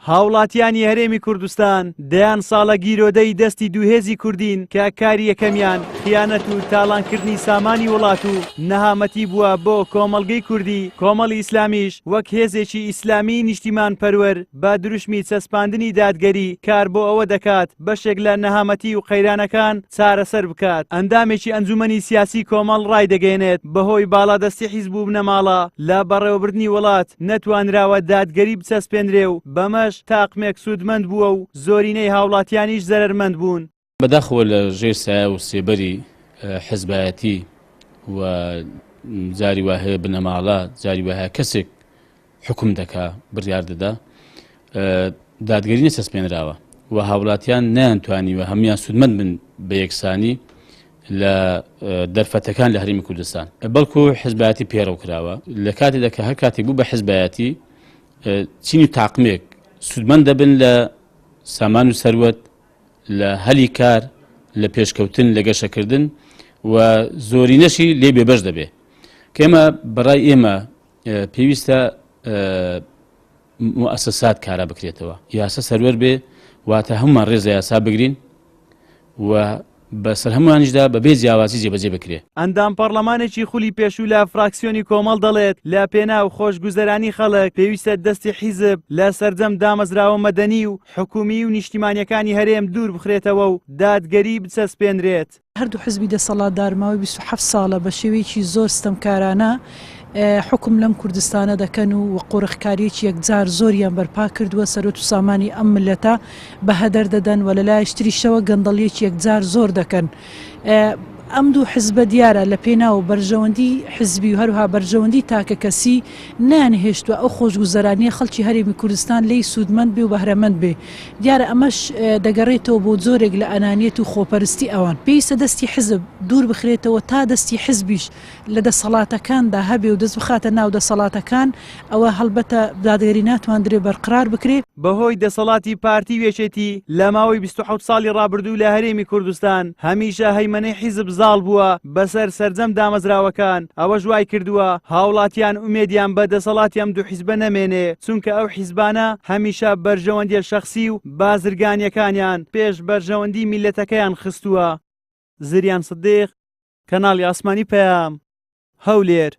هاوڵاتیانی هەرێمی کوردستان دەیان ساڵە گیرۆدەی دەستی دوو هێزی کوردین کە کاری یەکەمیان خیانەت و تاڵانکردنی سامانی وڵات و نەهامەتی بووە بۆ کۆمەڵگەی کوردی، کۆمەڵی ئیسلامیش وەک هێزێکی ئیسلامیی نیشتیمانپەروەر بە دروشمی چەسپاندنی دادگەری کار بۆ ئەوە دەکات بەشێک لە نەهامەتی و قەیرانەکان چارەسەر بکات. ئەندامێکی ئەنجومەنی سیاسی کۆمەڵ ڕایدەگەیەنێت، بەهۆی باڵادەستی حیزب و بنەماڵە لە بەڕێوەبردنی وڵات نەتوانراوە دادگەری بچەسپێنرێ و بەمەش تاقمێک سوودمەند بووە و زۆرینەی هاوڵاتیانیش زەرەرمەند بوون. بەداخەوە لە ژێر سایە و سێبەری حزبایەتی و جاری وا هەیە بنەماڵە، جاری وا هەیە کەسێک حوکم دەکا، بڕیار دەدا، دادگەری نەچەسپێنراوە و هاوڵاتیان نەیانتوانیوە هەموویان سوودمەند بن بە یەکسانی لە دەرفەتەکان لە هەرێمی کوردستان، بەڵکو حزبایەتی پەیڕەو کراوە لە کاتێکدا کە هەر کاتێک بوو بە حزبایەتی چین و تاقمێک سوودمەند دەبن لە سامان و سەروەت، لە هەلی کار، لە پێشکەوتن، لە گەشەکردن و زۆرینەشی لێ بێبەش دەبێ. کە ئێمە بەڕای ئێمە پێویستە موئەسەسات کارا بکرێتەوە، یاسا سەروەر بێ، واتە هەمومان ڕێز لە یاسا بگرین و بەسەر هەمووانیشدا بەبێ جیاوازی جێبەجێ بکرێ. ئەندام پەڕلەمانێکی خولی پێشوو لە فراکسیۆنی کۆمەڵ دەڵێت، لە پێناو خۆشگوزەرانی خەڵک پێویستە دەستی حیزب لە سەرجەم دامەزراوە مەدەنی و حکومی و نیشتیمانیەکانی هەرێم دوور بخرێتەوە و دادگەری بچەسپێنرێت. هەردوو حزبی دەسەڵاتدار ماوەی 27 ساڵە بە شێوەیەکی زۆر ستەمکارانە حوکم لەم کوردستانە دەکەن و قۆرخکارییەکی یەکجار زۆریان بەرپا کردووە، سەروەت و سامانی ئەم میللەتە بە هەدەر دەدەن و لە لایەکی تریشەوە گەندەڵییەکی یەکجار زۆر دەکەن. ئەم دوو حزبە دیارە لە پێناو بەرژەوەندی حزبی و هەروەها بەرژەوەندی تاکەکەسی نەیانهێشتووە ئەو خۆشگوزەرانییە خەڵکی هەرێمی کوردستان لێی سوودمەند بێ و بەهرەمەند بێ. دیارە ئەمەش دەگەڕێتەوە بۆ جۆرێک لە ئەنانیەت و خۆپەرستی ئەوان. پێویستە دەستی حزب دوور بخرێتەوە تا دەستی حزبیش لە دەسەڵاتەکاندا هەبێ و دەست بخاتە ناو دەسەڵاتەکان، ئەوە هەڵبەتە دادگەری ناتواندرێ بەرقرار بکرێ. بەهۆی دەسەڵاتی پارتی و یەکێتی لە ماوەی 27 ساڵی ڕابردوو لە هەرێمی کوردستان هەمیشە هەیمەنەی حیزب زاڵ بووە بەسەر سەرجەم دامەزراوەکان، ئەوەش وایکردووە هاوڵاتیان ئومێدیان بە دەسەڵاتی ئەم دوو حیزبە نەمێنێ، چونکە ئەو حیزبانە هەمیشە بەرژەوەندیە شەخسی و بازرگانیەکانیان پێش بەرژەوەندی میللەتەکەیان خستووە. زریان سدیق، کەناڵی ئاسمانی پەیام، هەولێر.